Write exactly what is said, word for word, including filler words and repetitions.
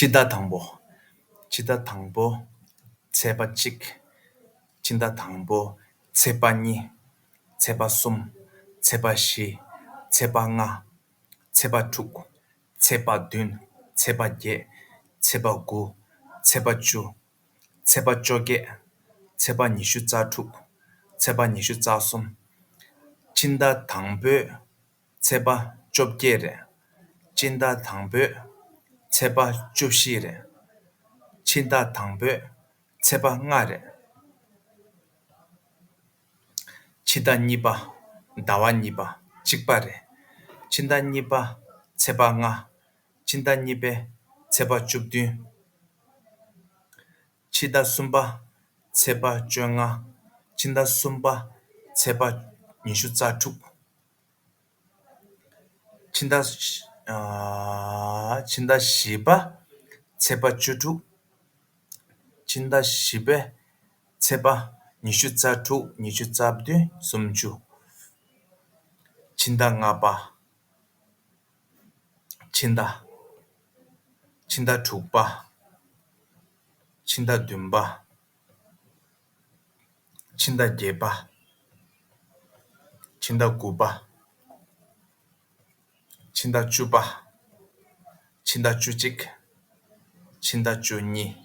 ཕྱི་ཟླ་དང་པོ། ཕྱི་ཟླ་དང་པོ། ཚེས་པ་གཅིག། ཕྱི་ཟླ་དང་པོ། ཚེས་པ་གཉིས། ཚེས་པ་གསུམ། ཚེས་པ་བཞི། ཚེས་པ་ལྔ། ཚེས་པ་དྲུག། ཚེས་པ་བདུན། ཚེས་པ་བརྒྱད། ཚེས་པ་དགུ། ཚེས་པ་བཅུ། ཚེས་པ་བཅོ་བརྒྱད། ཚེས་པ་ཉི་ཤུ་རྩ་དྲུག། ཚེས་པ་ཉི་ཤུ་རྩ་གསུམ། ཕྱི་ཟླ་དང་པོའི་ཚེས་པ་བཅོ་བརྒྱད་རེད། ཕྱི་ཟླ་དང་པོའི་ཚེས་པ་བཅུ་བཞི་རེད། ཕྱི་ཟླ་དང་པོའི་ཚེས་པ་ལྔ་རེད། ཕྱི་ཟླ་གཉིས་པ། ཟླ་བ་གཉིས་པ། གཅིག་པ་རེད། ཕྱི་ཟླ་གཉིས་པ། ཚེས་པ་ལྔ། ཕྱི་ཟླ་གཉིས་པའི་ཚེས་པ་བཅུ་བདུན། ཕྱི་ཟླ་གསུམ་པ། ཚེས་པ་བཅོ་ལྔ། ཕྱི་ཟླ་གསུམ་པ། ཚེས་པ་ཉི་ཤུ་རྩ་དྲུག། ཕྱི་ཟླ། ཨ། ཕྱི་ཟླ་བཞི་པ། ཚེས་པ་བཅུ་དྲུག། ཕྱི་ཟླ་བཞི་པའི་ཚེས་པ་ཉི་ཤུ་རྩ་དྲུག། ཉི་ཤུ་རྩ་བདུན། སུམ་ཅུ། ཕྱི་ཟླ་ལྔ་པ། ཕྱི་ཟླ། ཕྱི་ཟླ་དྲུག་པ། ཕྱི་ཟླ་བདུན་པ། ཕྱི་ཟླ་བརྒྱད་པ། ཕྱི་ཟླ་དགུ་པ། ཕྱི་ཟླ་བཅུ་པ། ཕྱི་ཟླ་བཅུ་གཅིག། ཕྱི་ཟླ་བཅུ་གཉིས།